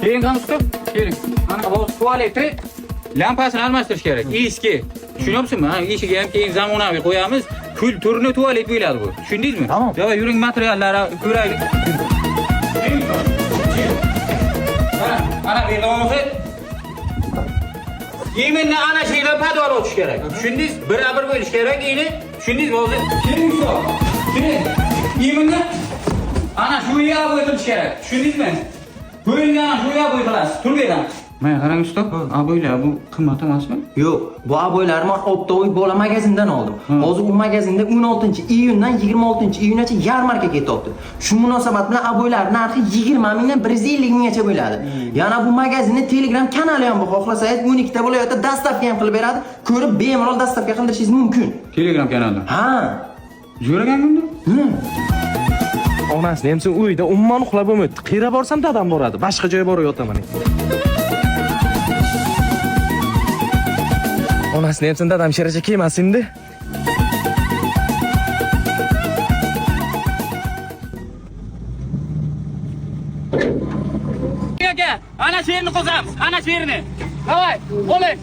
Keyin ham usta, keling. Mana bu tualetni lampasini almashtirish kerak. Eski. Tushunyapsizmi? Ha, eshigi ham keyin zamonaviy qo'yamiz. Kulturni tualet bo'ladi bu. Tushundingizmi? Tamam. Давай yuring, materiallarni ko'raylik. Mana, mana bu yerda bo'lmasa именно ana shu yerdan podval ochish kerak. Tushundingiz? Bir-bir bo'lish kerak, endi tushundingizmi hozir? Keling usta. Keling. Именно ana shu yerga обой qilish kerak. Tushundingizmi? Bu yerga ana shu yerga обой qilasiz. Tur bu yerdan. Mana qarang usta, обой lar bu qimmat emasmi? Yo'q, bu обой larni man оптовый bola magazindan oldim. Hozir u magazinda 16 iyundan 26 iyungacha yarmarka ketyapti. Shu munosabat bilan обой lar narxi 20 mingdan 150 minggacha bo'ladi. Yana bu magazinni Telegram kanali ham bor. Xohlasangiz 12 ta viloyatda доставка ham qilib beradi. Ko'rib bemalol доставка qildirishingiz mumkin. Telegram kanalida. Ha. Zo'r ekan bunda. Onasini ham sen uyda umuman uxlab bo'lmaydi. Qayerga borsam dadam boradi. Boshqa joyga borib yotaman. Onasini ham sen dadam sheracha kelmasin endi. Aka, ana shu yerni qo'zamiz. Ana shu yerni. Давай, oling.